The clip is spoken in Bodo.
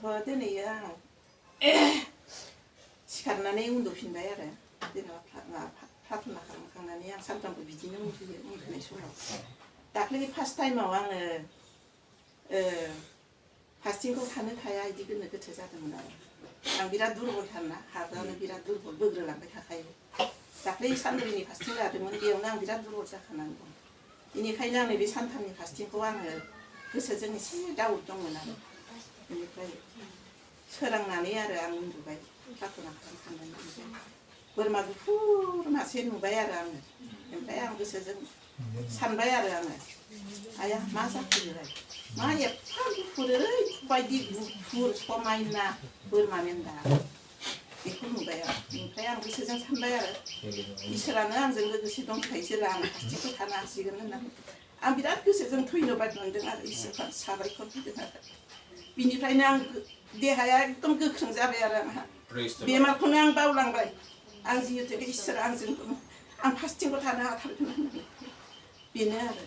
दिनै आं सिखारनानै उन्दुफिनबाय आरो जेनेबा प्रार्थना खालामखांनानै आं सानफ्रामबो बिदिनो उन्दुयो उन्दुनाय समाव दाख्लै फार्स्ट टाइमाव आङो फास्टिंखौ थानो थाया बिदि गोनो गोथो जादोंमोन आरो आं बिराद दुरबलथारना हार्टआनो बिराद दुरबल बोग्रोलांबाय थाखायो दाख्लै सानब्रैनि फास्टिं लादोंमोन बेयावनो आं बिराद दुरबल जाखानानै दं बेनिखायनो आं नैबे सानथामनि फास्टिंखौ आङो गोसोजों एसे डाउट दंमोन आरो बेनिफ्राय सोरांनानै आरो आं उन्दुबाय प्रार्थना खालामखांनानै बोरमा गुफुर मासे नुबाय आरो आङो ओमफ्राय आं गोसोजों सानबाय आरो आङो आया मा जाखो बेलाय मा एफा गुफुर ओरैबायदि गुफुर समायना बोरमा मेन्दा बेखौ नुबाय आरो ओमफ्राय आं गोसोजों सानबाय आरो इसोरानो आंजों लोगोसे दंखायो जेला आं फास्टिंखौ थानो हासिगोन होननानै आं बिराद गोसोजों धन्यबाद मोनदों आरो इसोरखौ साबायखर होदों आरो बिनिफ्रायनो आं देहाया एकदम गोख्रों जाबाय आरो आंहा बेमारखौनो आं बावलांबाय आं जिहेतु इसोरा आंजों दं आं फास्टिंखौ थानो हाथारगोन होननानै बेनो आरो